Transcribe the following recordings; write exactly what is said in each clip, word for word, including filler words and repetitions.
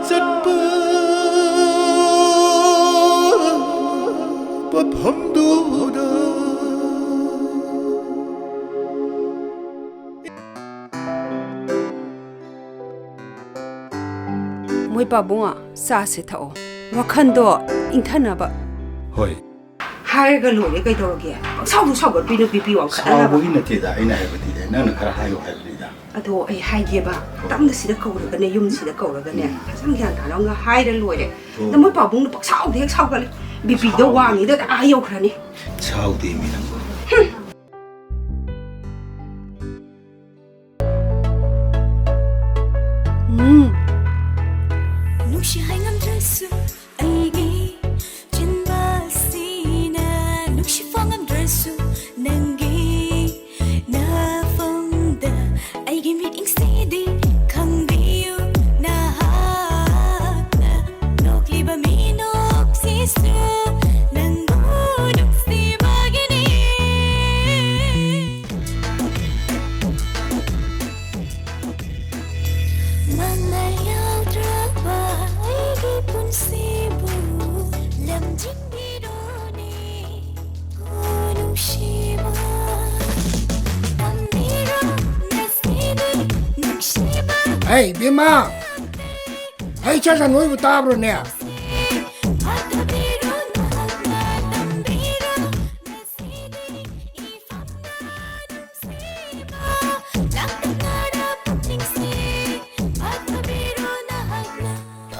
ꯆꯠꯄ ꯃꯐꯝꯗꯨꯗ꯫ ꯃꯣꯏ ꯄꯥꯕꯨꯡ, ꯆꯥꯁꯦ ꯊꯛꯑꯣ, ꯋꯥꯈꯟꯗꯣ ꯏꯪꯊꯅꯕ꯫ ꯍꯣꯏ꯫ ꯍꯥꯏꯔꯒ ꯂꯣꯏꯔꯦ, ꯀꯩꯗꯧꯔꯒꯦ? ꯄꯪꯁꯥꯎꯗ ꯁꯥꯎꯒꯠꯄꯤꯅꯨ, ꯕꯤ ꯄꯤ ꯋꯥꯡꯈꯠꯅꯅꯕ꯫ ꯁꯥꯎꯕꯒꯤ ꯅꯠꯇꯦꯗ, ꯑꯩꯅ ꯍꯥꯏꯕꯗꯤꯅꯦ, ꯅꯪꯅ ꯈꯔ ꯍꯥꯏꯌꯨ ꯍꯥꯏꯕꯅꯤꯗ꯫ ꯑꯗꯣ ꯑꯩ ꯍꯥꯏꯒꯦꯕ, ꯍꯣꯏ꯫ ꯇꯞꯅ ꯁꯤꯗ ꯀꯧꯔꯒꯅꯦ, ꯌꯨꯝꯁꯤꯗ ꯀꯧꯔꯒꯅꯦ, ꯎꯝ꯫ ꯐꯖꯅ ꯒ꯭ꯌꯥꯟ ꯇꯥꯅ ꯑꯃꯒ ꯍꯥꯏꯔ ꯂꯣꯏꯔꯦ꯫ ꯍꯣꯏ꯫ ꯅ ꯃꯣꯏ ꯄꯥꯕꯨꯡꯅ ꯄꯪꯁꯥꯎꯗ ꯍꯦꯛ ꯁꯥꯎꯒꯠꯂꯤ, ꯕꯤ ꯄꯤꯗꯣ ꯁꯥꯎ- ꯋꯥꯡꯉꯤꯗ ꯑꯥ ꯌꯧꯈ꯭ꯔꯅꯤ꯫ ꯁꯥꯎꯗꯦ ꯃꯤ ꯅꯪꯕꯨ꯫ ꯎꯝ꯫ ꯅꯨꯡꯁꯤ ꯍꯥꯏꯉꯝꯗ꯭ꯔꯁꯨ ꯑꯩꯒꯤ ꯆꯤꯟꯕꯁꯤꯅ ꯅꯨꯡꯁꯤ ꯐꯣꯡꯉꯝꯗ꯭ꯔꯁꯨ ꯅꯪꯒꯤ ꯅꯐꯝꯗ ꯑꯩꯒꯤ ꯃꯤꯠꯌꯦꯡꯁꯤꯗꯤ ꯈꯪꯕꯤꯌꯨ ꯅꯍꯥꯛꯅ ꯅꯣꯛꯂꯤꯕ ꯃꯤꯅꯣꯛꯁꯤꯁꯨ ꯅꯪꯕꯨ ꯅꯨꯡꯁꯤꯕꯒꯤꯅꯤ꯫ ꯅꯪꯅ ꯌꯥꯎꯗ꯭ꯔꯕ ꯑꯩꯒꯤ ꯄꯨꯟꯁꯤꯕꯨ ꯂꯝꯖꯤꯡꯕꯤꯔꯣꯅꯦ꯫ ꯑꯣ ꯅꯨꯡꯁꯤꯕ, ꯇꯝꯕꯤꯔꯣ ꯉꯁꯤꯗꯤ ꯅꯨꯡꯁꯤꯕ꯫ ꯍꯦ, ꯏꯕꯦꯝꯃ! ꯍꯩ ꯆꯥ ꯆꯥ ꯅꯣꯏꯕꯨ ꯇꯥꯕ꯭ꯔꯣꯅꯦ?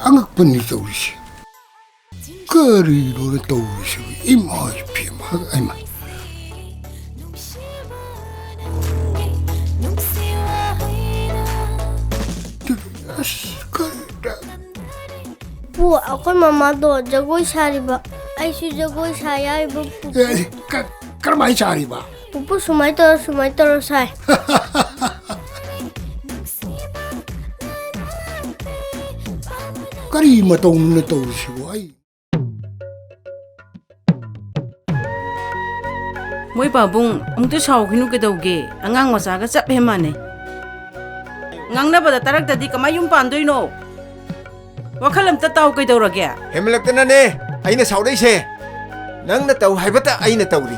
ꯑꯉꯛꯄꯅꯤ ꯇꯧꯔꯤꯁꯦ꯫ ꯀꯔꯤꯅꯣꯅꯦ ꯇꯧꯔꯤꯁꯤꯕꯨ? ꯏꯃꯥ ꯏꯄꯦꯝꯃ, ꯏꯃꯥ꯫ ꯑꯁ, ꯀꯔꯤꯅꯣ? ꯄꯨ, ꯑꯩꯈꯣꯏ ꯃꯃꯥꯗꯣ ꯖꯒꯣꯏ ꯁꯥꯔꯤꯕ꯫ ꯑꯩꯁꯨ ꯖꯒꯣꯏ ꯁꯥ ꯌꯥꯔꯤꯕ, ꯄꯨ? ꯑꯦ, ꯀ-, ꯀꯔꯝꯍꯥꯏꯅ ꯁꯥꯔꯤꯕ? ꯄꯨꯄꯨ, ꯁꯨꯃꯥꯏꯅ ꯇꯧꯔ, ꯁꯨꯃꯥꯏꯅ ꯇꯧꯔ ꯁꯥꯏ꯫ ꯀꯔꯤ ꯃꯇꯧꯅꯣꯅꯦ ꯇꯧꯔꯤꯁꯤꯕꯨ? ꯑꯩ ꯃꯣꯏ ꯄꯥꯕꯨꯡ, ꯑꯃꯨꯛꯇ ꯁꯥꯎꯈꯤꯅꯨ ꯀꯩꯗꯧꯒꯦ? ꯑꯉꯥꯡ ꯃꯆꯥꯒ ꯆꯞ ꯍꯦꯛ ꯃꯥꯟꯅꯩ꯫ ꯉꯥꯡꯅꯕꯗ ꯇꯥꯔꯛꯇꯗꯤ ꯀꯃꯥꯏ ꯌꯨꯝ ꯄꯥꯟꯗꯣꯏꯅꯣ? ꯋꯥꯈꯜ ꯑꯝꯇ ꯇꯥꯎ, ꯀꯩꯗꯧꯔꯒꯦ? ꯍꯦꯃꯂꯛꯇꯅꯅꯦ ꯑꯩꯅ ꯁꯥꯎꯔꯛꯏꯁꯦ꯫ ꯅꯪꯅ ꯇꯧ ꯍꯥꯏꯕꯇ ꯑꯩꯅ ꯇꯧꯔꯤ꯫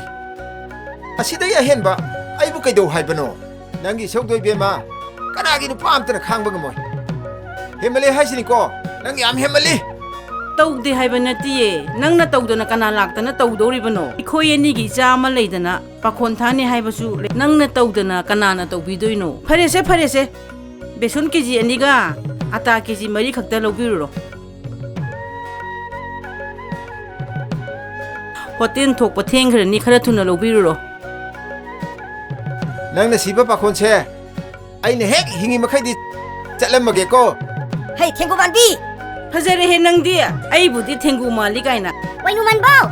ꯑꯁꯤꯗꯒꯤ ꯑꯍꯦꯟꯕ ꯑꯩꯕꯨ ꯀꯩꯗꯧ ꯍꯥꯏꯕꯅꯣ? ꯅꯪꯒꯤ ꯏꯁꯧꯗꯣ ꯏꯕꯦꯝꯃ, ꯀꯅꯥꯒꯤ ꯅꯨꯄꯥ ꯑꯝꯇꯅ ꯈꯥꯡꯕ ꯉꯝꯃꯣꯏ꯫ ꯍꯦꯃꯜꯂꯦ ꯍꯥꯏꯁꯤꯅꯤꯀꯣ, ꯅꯪ ꯌꯥꯝ ꯍꯦꯃꯜꯂꯤ꯫ ꯇꯧꯗꯦ ꯍꯥꯏꯕ ꯅꯠꯇꯤꯌꯦ꯫ ꯅꯪꯅ ꯇꯧꯗꯅ ꯀꯅꯥ ꯂꯥꯛꯇꯅ ꯇꯧꯗꯧꯔꯤꯕꯅꯣ? ꯑꯩꯈꯣꯏ ꯑꯅꯤꯒꯤ ꯏꯆꯥ ꯑꯃ ꯂꯩꯗꯅ ꯄꯥꯈꯣꯟ ꯊꯥꯅꯤ ꯍꯥꯏꯕꯁꯨ ꯂꯩ-, ꯅꯪꯅ ꯇꯧꯗꯅ ꯀꯅꯥꯅ ꯇꯧꯕꯤꯗꯣꯏꯅꯣ? ꯐꯔꯦꯁꯦ, ꯐꯔꯦꯁꯦ, ꯕꯦꯁꯣꯟ ꯀꯦ ꯖꯤ ꯑꯅꯤꯒ ꯑꯇꯥ ꯀꯦ ꯖꯤ ꯃꯔꯤ ꯈꯛꯇ ꯂꯧꯕꯤꯔꯨꯔꯣ꯫ ꯍꯣꯇꯦꯜ ꯊꯣꯛꯄ ꯊꯦꯡꯈ꯭ꯔꯅꯤ, ꯈꯔ ꯊꯨꯅ ꯂꯧꯕꯤꯔꯨꯔꯣ꯫ ꯅꯪꯅ ꯁꯤꯕ ꯄꯥꯈꯣꯟꯁꯦ ꯑꯩꯅ ꯍꯦꯛ ꯍꯤꯡꯉꯤ ꯃꯈꯩꯗꯤ ꯆꯠꯂꯝꯃꯒꯦꯀꯣ꯫ ꯍꯩ, ꯊꯦꯡꯒꯨ ꯃꯥꯟꯕꯤ! ꯐꯖꯔꯦꯍꯦ ꯅꯪꯗꯤ, ꯑꯩꯕꯨꯗꯤ ꯊꯦꯡꯒꯨ ꯃꯥꯜꯂꯤ ꯀꯥꯏꯅ꯫ ꯋꯥꯏꯅꯨ ꯃꯥꯟꯕꯧ!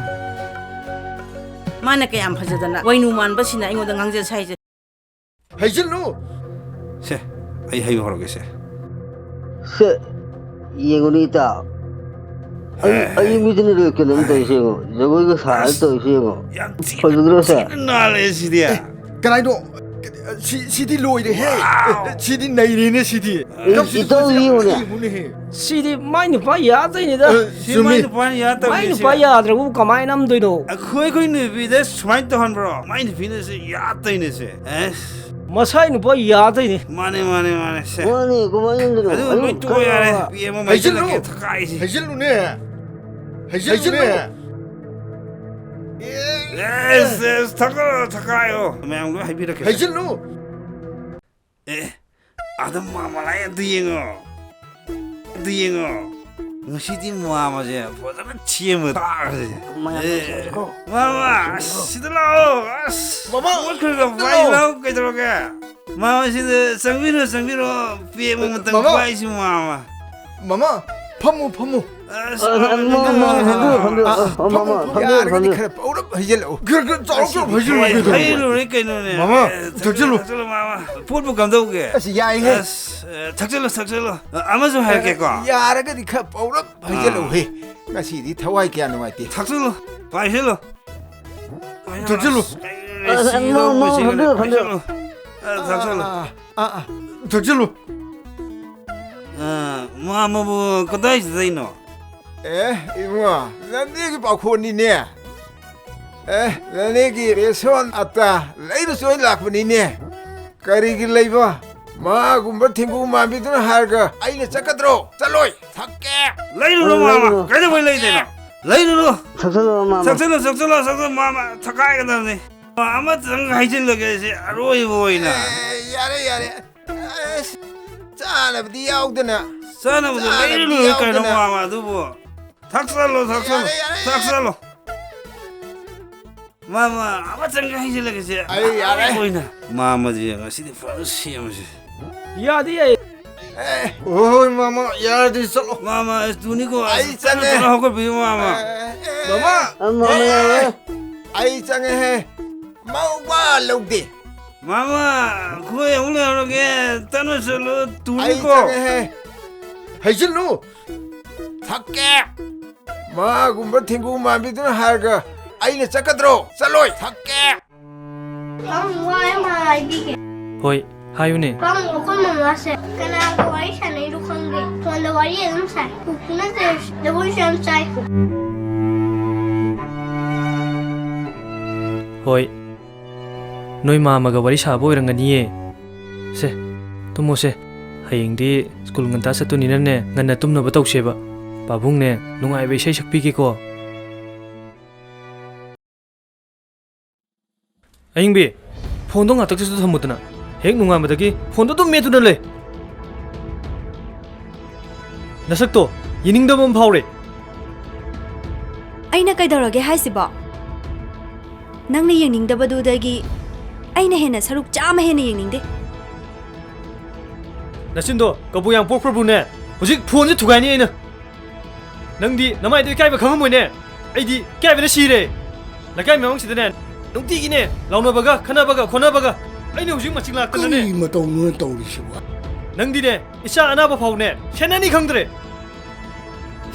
ꯃꯥꯅ ꯀꯌꯥꯝ ꯐꯖꯗꯅ ꯋꯥꯏꯅꯨ ꯃꯥꯟꯕꯁꯤꯅ ꯑꯩꯉꯣꯟꯗ ꯉꯥꯡꯖ ꯁꯥꯏꯁꯦ꯫ ꯍꯩꯖꯤꯜꯂꯨ! ꯁꯦ, ꯑꯩ ꯍꯩꯕ ꯍꯧꯔꯒꯦꯁꯦ꯫ ꯁꯦ, ꯌꯦꯡꯉꯨꯅꯦ ꯏꯇꯥꯎ꯫ ꯑꯩ, ꯑꯦ꯫ ꯑꯩ ꯃꯤꯗꯨꯅ ꯂꯣꯏ ꯀꯩꯅꯣꯝ ꯇꯧꯔꯤꯁꯦ ꯌꯦꯡꯉꯣ꯫ ꯖꯒꯣꯏꯒ ꯁꯥꯔ ꯑꯁ, ꯇꯧꯔꯤꯁꯦ ꯌꯦꯡꯉꯣ꯫ ꯌꯥꯝ ꯊꯤ-, ꯐꯖꯗ꯭ꯔꯣ ꯁꯦ? ꯊꯤꯅ ꯅꯥꯜꯂꯦ ꯁꯤꯗꯤ꯫ ꯑꯦ, ꯀꯅꯥꯏꯅꯣ? ꯁꯤ, ꯁꯤꯗꯤ ꯂꯣꯏꯔꯦꯍꯦ꯫ ꯋꯥꯎ! ꯁꯤꯗꯤ ꯅꯩꯔꯦꯅꯦ ꯁꯤꯗꯤ꯫ ꯑꯦ, ꯀꯞꯁꯤꯗ ꯏꯇꯥꯎ ꯐꯖꯅ ꯌꯦꯡꯉꯨꯅꯦ꯫ ꯌꯦꯡꯉꯨꯅꯦꯍꯦ꯫ ꯁꯤꯗꯤ ꯃꯥꯏ ꯅꯨꯄꯥ ꯌꯥꯗꯣꯏꯅꯤꯗ꯫ ꯑꯦ, ꯁꯤ ꯆꯨꯝꯃꯤ꯫ ꯃꯥꯏ ꯅꯨꯄꯥꯅ ꯌꯥꯗꯕꯅꯤ ꯃꯥꯏ ꯁꯤ꯫ ꯅꯨꯄꯥ ꯌꯥꯗ꯭ꯔꯕꯨ ꯀꯃꯥꯏꯅ ꯅꯝꯗꯣꯏꯅꯣ? ꯑꯩꯈꯣꯏ, ꯑꯩꯈꯣꯏ ꯅꯨꯄꯤꯗ ꯁꯨꯃꯥꯏꯅ ꯇꯧꯍꯟꯕ꯭ꯔꯣ? ꯃꯥꯏ ꯅꯨꯄꯤꯅꯁꯨ ꯌꯥꯗꯣꯏꯅꯦ ꯁꯦ꯫ ꯑꯦꯁ꯫ ꯃꯁꯥꯏ ꯅꯨꯄꯥ ꯌꯥꯗꯣꯏꯅꯦ꯫ ꯃꯥꯅꯦ, ꯃꯥꯅꯦ, ꯃꯥꯅꯦ, ꯁꯦ꯫ ꯃꯥꯅꯦ, ꯀꯃꯥꯏꯅ ꯇꯧꯗꯣꯏꯅꯣ? ꯑꯗꯨ ꯑꯗꯨ ꯂꯣꯏ ꯇꯣꯛꯑꯣ ꯌꯥꯔꯦ꯫ ꯈꯔ ꯄꯤ ꯑꯃ ꯍꯩꯖꯤꯜꯂꯨ꯫ ꯃꯩꯁꯤꯜꯂꯒꯦ, ꯊꯀꯥꯏꯁꯤ꯫ ꯍꯩꯖꯤꯜꯂꯨꯅꯦ꯫ ꯍꯩꯖꯤꯜꯂꯨꯅꯦ꯫ ꯍꯩꯖꯤꯜꯂꯨ꯫ ꯑꯦꯁ, ꯑꯦꯁ, ꯊꯛꯀꯠꯂꯣ, ꯊꯀꯥꯏꯌꯣ꯫ ꯃꯌꯥꯝ ꯂꯣꯏ ꯍꯥꯏꯕꯤꯔꯛꯀꯦ, ꯁꯦ꯫ ꯍꯩꯖꯤꯜꯂꯨ꯫ ꯑꯦ, ꯑꯗ ꯃꯥꯃ ꯂꯥꯛꯑꯦ, ꯑꯗꯨ ꯌꯦꯡꯉꯣ꯫ ꯑꯗꯨ ꯌꯦꯡꯉꯣ꯫ ꯉꯁꯤꯗꯤ ꯃꯥꯃꯁꯦ ꯐꯖꯅ ꯁꯦꯝꯕ ꯇꯥꯔꯦ꯫ ꯃꯌꯥꯝ ꯑꯦ, ꯇꯧꯁꯤꯀꯣ꯫ ꯃꯥꯃ, ꯑꯁ, ꯁꯤꯗ ꯂꯥꯛꯑꯣ꯫ ꯑꯁ, ꯃꯃꯥ, ꯄꯣꯠ ꯈꯔ ꯈꯔ ꯁꯤꯗ ꯄꯥꯏꯌꯨ ꯂꯥꯛꯑꯣ꯫ ꯂꯥꯎ, ꯀꯩꯗꯧꯔꯒꯦ? ꯃꯥꯃ, ꯁꯤꯗ ꯆꯪꯕꯤꯔꯣ, ꯆꯪꯕꯤꯔꯣ꯫ ꯄꯦꯛ ꯑꯃ ꯃꯇꯝ ꯃꯃꯥ꯫ ꯄꯥꯏꯁꯤ, ꯃꯥꯃ꯫ ꯃꯃꯥ, ꯐꯝꯃꯨ, ꯐꯝꯃꯨ꯫ ꯑꯁ, ꯑ, ꯃꯃꯥ, ꯃꯃꯥ, ꯐꯝꯕꯤꯌꯨ, ꯐꯝꯕꯤꯌꯨ꯫ ꯑ, ꯑ, ꯑ, ꯃꯃꯥ, ꯐꯝꯕꯤꯌꯨ, ꯌꯥꯔꯒꯗꯤ ꯐꯝꯕꯤꯌꯨ꯫ ꯈꯔ ꯄꯧꯔꯞ ꯍꯩꯖꯤꯜꯂꯛꯎ꯫ ꯈꯔ, ꯈꯔ ꯆꯥꯎꯔꯞ, ꯆꯥꯎꯔꯞ ꯍꯩꯖꯤꯜꯂꯨ, ꯍꯩ, ꯀꯩꯗꯧꯔꯒꯦ? ꯍꯩ ꯂꯣꯏꯔꯦ ꯀꯩꯅꯣꯅꯦ꯫ ꯃꯃꯥ, ꯑꯦ, ꯊꯛꯆꯜꯂꯨ꯫ ꯊꯛꯆꯜꯂꯨ, ꯃꯃꯥ꯫ ꯄꯣꯠꯄꯨ ꯀꯝꯗꯧꯒꯦ? ꯑꯁ, ꯌꯥꯏꯍꯦ꯫ ꯑꯁ, ꯑꯦ, ꯊꯛꯆꯜꯂꯨ, ꯊꯛꯆꯜꯂꯨ꯫ ꯑ, ꯑꯃꯁꯨ ꯍꯥꯏꯔꯛꯀꯦꯀꯣ꯫ ꯌꯥꯔꯒꯗꯤ ꯈꯔ ꯄꯧꯔꯞ ꯍꯩꯖꯤꯜꯂꯛꯎꯍꯦ꯫ ꯑꯥ꯫ ꯉꯁꯤꯗꯤ ꯊꯋꯥꯏ ꯀꯌꯥ ꯅꯨꯡꯉꯥꯏꯇꯦ꯫ ꯊꯛꯆꯜꯂꯨ, ꯄꯥꯏꯁꯤꯜꯂꯨ꯫ ꯊꯛꯆꯜꯂꯨ꯫ ꯑꯁ, ꯀꯩꯅꯣꯅꯦ, ꯑ, ꯁꯤ ꯃꯃꯥ, ꯂꯧꯕꯁꯤ ꯐꯝꯕꯤꯌꯨ, ꯐꯝꯕꯤꯌꯨ꯫ ꯄꯥꯏꯁꯤꯜꯂꯨ꯫ ꯑ, ꯊꯛꯆꯜꯂꯨ꯫ ꯑꯥ, ꯑꯥ, ꯑꯥ, ꯑꯥ, ꯊꯛꯆꯜꯂꯨ꯫ ꯑ, ꯃꯥꯃꯕꯨ ꯀꯗꯥꯏꯗꯩꯅꯣ? ꯑꯦ, ꯏꯕꯨꯡꯉꯣ, ꯅꯅꯦꯒꯤ ꯄꯥꯈꯣꯟꯅꯤꯅꯦ꯫ ꯑꯦ, ꯅꯅꯦꯒꯤ ꯔꯦꯁꯣꯟ ꯑꯇꯥ ꯂꯩꯔꯨꯆꯣ ꯂꯥꯛꯄꯅꯤꯅꯦ꯫ ꯀꯔꯤꯒꯤ ꯂꯩꯕ? ꯃꯥꯒꯨꯝꯕ ꯊꯦꯡꯒꯨ ꯃꯥꯟꯕꯤꯗꯨꯅ ꯍꯥꯏꯔꯒ ꯑꯩꯅ ꯆꯠꯀꯗ꯭ꯔꯣ? ꯆꯠꯂꯣꯏ꯫ ꯊꯛꯀꯦ꯫ ꯂꯩꯔꯨꯔꯣ, ꯃꯥꯃ꯫ ꯂꯩꯔꯨꯔꯣ꯫ ꯀꯩꯗꯧꯕꯩ ꯂꯩꯗꯣꯏꯅꯣ? ꯂꯩꯔꯨꯔꯣ꯫ ꯊꯛꯆꯜꯂꯣ, ꯃꯥꯃ꯫ ꯊꯛꯆꯜꯂꯣ, ꯊꯛꯆꯜꯂꯣ, ꯊꯛꯆꯜꯂꯣ, ꯃꯥꯃ꯫ ꯊꯛꯀꯥꯏꯒꯗꯕꯅꯤ꯫ ꯑꯃꯇꯪ ꯍꯩꯖꯤꯜꯂꯒꯦ ꯁꯤ ꯑꯔꯣꯏꯕ ꯑꯣꯏꯅ꯫ ꯑꯦ, ꯌꯥꯔꯦ, ꯌꯥꯔꯦ꯫ ꯑꯁ, ꯆꯥꯅꯕꯗꯤ ꯌꯥꯎꯗꯅ꯫ ꯆꯥꯅꯕꯗꯣ ꯆꯥꯅꯕꯗꯤ ꯂꯩꯔꯨꯔꯣ ꯀꯩꯅꯣ, ꯌꯥꯎꯗꯅ꯫ ꯃꯥꯃ, ꯑꯗꯨꯕꯨ꯫ ꯊꯛꯆꯜꯂꯣ, ꯊꯛꯆꯜꯂꯣ, ꯌꯥꯔꯦ, ꯌꯥꯔꯦ, ꯌꯥꯔꯦ꯫ ꯊꯛꯆꯜꯂꯣ꯫ ꯃꯥꯃ, ꯑꯃꯇꯪꯒ ꯍꯩꯖꯤꯜꯂꯒꯦꯁꯦ꯫ ꯑꯩ ꯌꯥꯔꯦ꯫ ꯑꯣꯏꯅ꯫ ꯃꯥꯃꯁꯦ ꯉꯁꯤꯗꯤ ꯐꯖꯅ ꯁꯦꯝꯃꯁꯦ꯫ ꯌꯥꯗꯤ ꯌꯥꯏ꯫ ꯑꯦ, ꯍꯣꯏ, ꯃꯥꯃ, ꯌꯥꯔꯗꯤ ꯆꯠꯂꯣ꯫ ꯃꯥꯃ, ꯑꯁ, ꯇꯨꯅꯤꯀꯣ, ꯑꯁ, ꯑꯩ ꯆꯠꯂꯦ꯫ ꯆꯠꯂꯣ, ꯍꯧꯒꯠꯄꯤꯌꯨ, ꯃꯥꯃ꯫ ꯑꯦ, ꯑꯦ, ꯃꯥꯃ꯫ ꯑ, ꯃꯥꯃ, ꯌꯥꯔꯦ꯫ ꯑꯩ ꯆꯪꯉꯦꯍꯦ꯫ ꯃꯋꯥ ꯂꯧꯗꯦ꯫ ꯃꯥꯃ, ꯑꯩꯈꯣꯏ ꯑꯃꯨꯛ ꯂꯩꯍꯧꯔꯒꯦ꯫ ꯇꯞꯅ ꯆꯠꯂꯣ, ꯑꯩ ꯇꯨꯅꯤꯀꯣ꯫ ꯆꯪꯉꯦꯍꯦ꯫ ꯍꯩꯖꯤꯜꯂꯨ꯫ ꯊꯛꯀꯦ꯫ ꯃꯥꯒꯨꯝꯕ ꯊꯦꯡꯒꯨ ꯃꯥꯟꯕꯤꯗꯨꯅ ꯍꯥꯏꯔꯒ ꯑꯩꯅ ꯆꯠꯀꯗ꯭ꯔꯣ? ꯆꯠꯂꯣꯏ꯫ ꯊꯛꯀꯦ꯫ ꯄꯥꯕꯨꯡ, ꯋꯥ ꯑꯃ ꯍꯥꯏꯕꯤꯒꯦ꯫ ꯍꯣꯏ, ꯍꯥꯏꯌꯨꯅꯦ꯫ ꯄꯥꯕꯨꯡ, ꯑꯩꯈꯣꯏ ꯃꯃꯥꯁꯦ ꯀꯅꯥꯒ ꯋꯥꯔꯤ ꯁꯥꯟꯅꯩꯅꯣ ꯈꯪꯗꯦ꯫ ꯐꯣꯟꯗ ꯋꯥꯔꯤ ꯑꯗꯨꯝ ꯁꯥꯏ꯫ ꯀꯨꯀꯨꯅ ꯖꯒꯣꯏꯁꯨ ꯌꯥꯝ ꯁꯥꯏ꯫ ꯍꯣꯏ, ꯅꯣꯏ ꯃꯥꯃꯒ ꯋꯥꯔꯤ ꯁꯥꯕ ꯑꯣꯏꯔꯝꯒꯅꯤꯌꯦ꯫ ꯁꯦ, ꯇꯨꯝꯃꯣꯁꯦ꯫ ꯍꯌꯦꯡꯗꯤ ꯁ꯭ꯀꯨꯜ ꯉꯟꯇꯥ ꯆꯠꯇꯣꯏꯅꯤꯅꯅꯦ, ꯉꯟꯅ ꯇꯨꯝꯅꯕ ꯇꯧꯁꯦꯕ꯫ ꯄꯥꯕꯨꯡꯅꯦ, ꯅꯨꯡꯉꯥꯏꯕ ꯏꯁꯩ ꯁꯛꯄꯤꯒꯦꯀꯣ꯫ ꯑꯌꯤꯡꯕꯤ, ꯐꯣꯟꯗꯣ ꯉꯥꯛꯇꯪ ꯆꯠꯇ ꯊꯝꯃꯨꯗꯅ꯫ ꯍꯦꯛ ꯅꯣꯡꯉꯥꯟꯕꯗꯒꯤ ꯐꯣꯟꯗꯣ ꯑꯗꯨꯝ ꯃꯦꯠꯇꯨꯅ ꯂꯩ꯫ ꯅꯁꯛꯇꯣ ꯌꯦꯡꯅꯤꯡꯗꯕ ꯑꯃ ꯐꯥꯎꯔꯦ꯫ ꯑꯩꯅ ꯀꯩꯗꯧꯔꯒꯦ ꯍꯥꯏꯁꯤꯕꯣ? ꯅꯪꯅ ꯌꯦꯡꯅꯤꯡꯗꯕꯗꯨꯗꯒꯤ ꯑꯩꯅ ꯍꯦꯟꯅ ꯁꯔꯨꯛ ꯆꯥꯝꯃ ꯍꯦꯟꯅ ꯌꯦꯡꯅꯤꯡꯗꯦ꯫ ꯅꯆꯤꯟꯗꯣ ꯀꯕꯨ ꯌꯥꯝ ꯄꯣꯛꯈ꯭ꯔꯕꯨꯅꯦ? ꯍꯧꯖꯤꯛ ꯐꯣꯟꯁꯦ ꯊꯨꯒꯥꯏꯅꯤ ꯑꯩꯅ꯫ ꯅꯪꯗꯤ ꯅꯃꯥꯏꯗꯣ ꯏꯀꯥꯏꯕ ꯈꯪꯉꯝꯃꯣꯏꯅꯦ꯫ ꯑꯩꯗꯤ ꯏꯀꯥꯏꯕꯅ ꯁꯤꯔꯦ꯫ ꯂꯩꯀꯥꯏ ꯃꯃꯥꯡꯁꯤꯗꯅꯦ, ꯅꯨꯡꯇꯤꯒꯤꯅꯦ ꯂꯥꯎꯅꯕꯒ, ꯈꯠꯅꯕꯒ, ꯈꯣꯠꯅꯕꯒ꯫ ꯑꯩꯅ ꯍꯧꯖꯤꯛ ꯃꯆꯤꯡ ꯂꯥꯛꯇꯅꯅꯦ꯫ ꯀꯔꯤ ꯃꯇꯧꯅꯣ ꯇꯧꯔꯤꯁꯤꯕꯣ? ꯅꯪꯗꯤꯅꯦ, ꯏꯆꯥ ꯑꯅꯥꯕ ꯐꯥꯎꯅꯦ ꯁꯦꯟꯅꯅꯤ ꯈꯪꯗ꯭ꯔꯦ꯫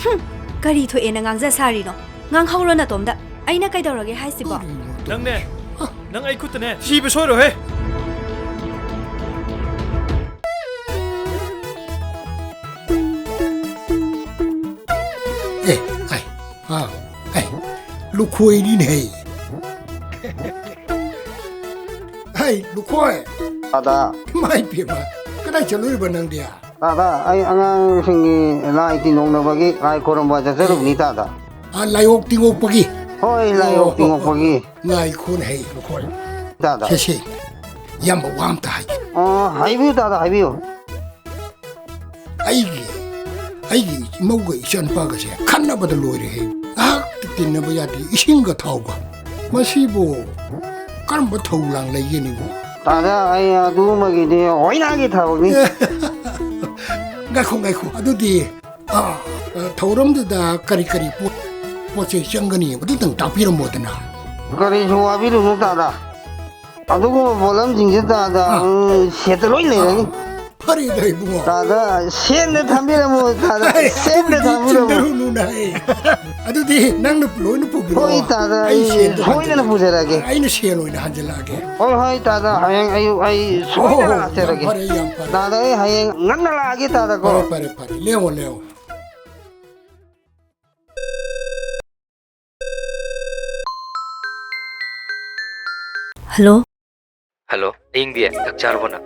ꯍꯨꯝ, ꯀꯔꯤ ꯊꯣꯛꯑꯦꯅ ꯉꯥꯡꯖ ꯁꯥꯔꯤꯅꯣ? ꯉꯥꯡꯍꯧꯔꯣ ꯅꯇꯣꯝꯗ꯫ ꯑꯩꯅ ꯀꯩꯗꯧꯔꯒꯦ ꯍꯥꯏꯁꯤꯕꯣ? ꯀꯔꯤꯅꯣ ꯇꯧꯔꯤꯁꯤꯕꯣ? ꯅꯪꯅꯦ, ꯅꯪ ꯑꯩ ꯈꯨꯠꯇꯅꯦ ꯁꯤꯕ ꯁꯣꯏꯔꯣꯏꯍꯦ꯫ ꯑꯦ, ꯑꯩ, ꯑꯥ, ꯑꯩ, ꯂꯨꯈꯣꯏꯅꯤꯅꯦ꯫ ꯍꯩ, ꯂꯨꯈꯣꯏ꯫ ꯇꯥꯗ꯫ ꯏꯃꯥꯏ ꯄꯦꯝꯃ, ꯀꯗꯥꯏ ꯆꯠꯂꯨꯔꯤꯕ ꯅꯪꯗꯤ? ꯇꯥꯗ, ꯑꯩ ꯑꯉꯥꯡꯁꯤꯡꯒꯤ ꯂꯥꯏ ꯇꯤꯟꯒꯣꯛꯅꯕꯒꯤ ꯂꯥꯏ ꯈꯣꯏꯔꯝꯕ ꯆꯠꯆꯔꯨꯕꯅꯤ, ꯇꯥꯗ꯫ ꯑꯥ, ꯂꯥꯏꯑꯣꯛ ꯇꯤꯟꯒꯣꯛꯄꯒꯤ? ꯍꯣꯏ, ꯂꯥꯏꯑꯣꯛ ꯑꯣ, ꯇꯤꯟꯒꯣꯛꯄꯒꯤ꯫ ꯉꯥꯏꯈꯣꯅꯦ, ꯍꯩ, ꯂꯨꯈꯣꯏ꯫ ꯇꯥꯗ꯫ ꯁꯦ, ꯁꯦ, ꯏꯌꯥꯝꯕ ꯋꯥ ꯑꯝꯇ ꯍꯥꯏꯒꯦ꯫ ꯑꯣ, ꯍꯥꯏꯕꯤꯌꯨ, ꯇꯥꯗ, ꯍꯥꯏꯕꯤꯌꯨ꯫ ꯑꯩꯒꯤ, ꯑꯩꯒꯤ ꯏꯃꯧꯒ ꯏꯆꯥꯅꯨꯄꯥꯒꯁꯦ ꯈꯠꯅꯕꯗ ꯂꯣꯏꯔꯦꯍꯦ꯫ ꯉꯥꯏꯍꯥꯛ ꯇꯤꯟꯅꯕ ꯌꯥꯗꯦ, ꯏꯁꯤꯡꯒ ꯊꯥꯎꯒ꯫ ꯃꯁꯤꯕꯨ ꯀꯔꯝꯕ ꯊꯧ ꯂꯥꯡ ꯂꯩꯒꯦꯅꯦꯕꯨ? ꯇꯥꯗ, ꯑꯩ ꯑꯗꯨꯒꯨꯝꯕꯒꯤꯗꯤ ꯍꯣꯏꯅꯥꯒꯤ ꯊꯕꯛꯅꯤ꯫ ꯉꯥꯏꯈꯣ, ꯉꯥꯏꯈꯣ꯫ ꯑꯗꯨꯗꯤ, ꯑꯥ, ꯊꯧꯔꯝꯗꯨꯗ ꯀꯔꯤ ꯀꯔꯤ ꯄꯣꯠ, ꯄꯣꯠ ꯆꯩ ꯆꯪꯒꯅꯤ? ꯑꯗꯨꯇꯪ ꯇꯥꯛꯄꯤꯔꯝꯃꯣꯗꯅ꯫ ꯀꯔꯤꯁꯨ ꯋꯥꯕꯤꯔꯨꯅꯨ, ꯇꯥꯗ꯫ ꯑꯗꯨꯒꯨꯝꯕ ꯄꯣꯠꯂꯝꯁꯤꯡꯁꯦ, ꯇꯥꯗ, ꯑꯥ꯫ ꯎꯝ, ꯁꯦꯠꯇ ꯂꯣꯏ ꯂꯩꯔꯅꯤ꯫ ꯑꯥ, ꯐꯔꯦꯗ, ꯏꯕꯨꯡꯉꯣ꯫ ꯇꯥꯗ, ꯁꯦꯟꯗ ꯊꯝꯕꯤꯔꯝꯃꯣ, ꯇꯥꯗ, ꯑꯦ, ꯁꯦꯟꯗ ꯑꯗꯨꯒꯤꯗꯤ ꯊꯝꯕꯤꯔꯝꯃꯣ꯫ ꯆꯤꯡꯅꯔꯨꯅꯨꯅ, ꯑꯦ꯫ ꯑꯗꯨꯗꯤ ꯅꯪꯅ ꯂꯣꯏꯅ ꯄꯨꯕꯤꯔꯛꯑꯣ꯫ ꯍꯣꯏ, ꯇꯥꯗ, ꯑꯩ ꯑꯩ ꯁꯦꯟꯗ ꯁꯣꯏꯗꯅ ꯍꯟꯖꯜꯂꯛꯑꯒꯦ꯫ ꯄꯨꯖꯔꯛꯑꯒꯦ꯫ ꯑꯩꯅ ꯁꯦꯟ ꯑꯣꯏꯅ ꯍꯟꯖꯜꯂꯛꯑꯒꯦ꯫ ꯍꯣꯏ, ꯍꯣꯏ, ꯇꯥꯗ, ꯍꯌꯦꯡ ꯑꯌꯨꯛ ꯑꯩ ꯁꯣꯏꯗꯅ ꯑꯣ, ꯌꯥꯝ ꯂꯥꯛꯆꯔꯒꯦ꯫ ꯐꯔꯦ, ꯌꯥꯝ ꯐꯔꯦ꯫ ꯇꯥꯗ, ꯑꯩ ꯍꯌꯦꯡ ꯉꯟꯅ ꯂꯥꯛꯑꯒꯦ, ꯇꯥꯗꯀꯣ꯫ ꯐꯔꯦ, ꯐꯔꯦ, ꯐꯔꯦ꯫ ꯂꯦꯡꯉꯣ, ꯂꯦꯡꯉꯣ꯫ ꯍꯜꯂꯣ꯫ ꯍꯜꯂꯣ, ꯑꯌꯤꯡꯕꯤ, ꯆꯥꯛ ꯆꯥꯔꯕꯣ ꯅꯪ?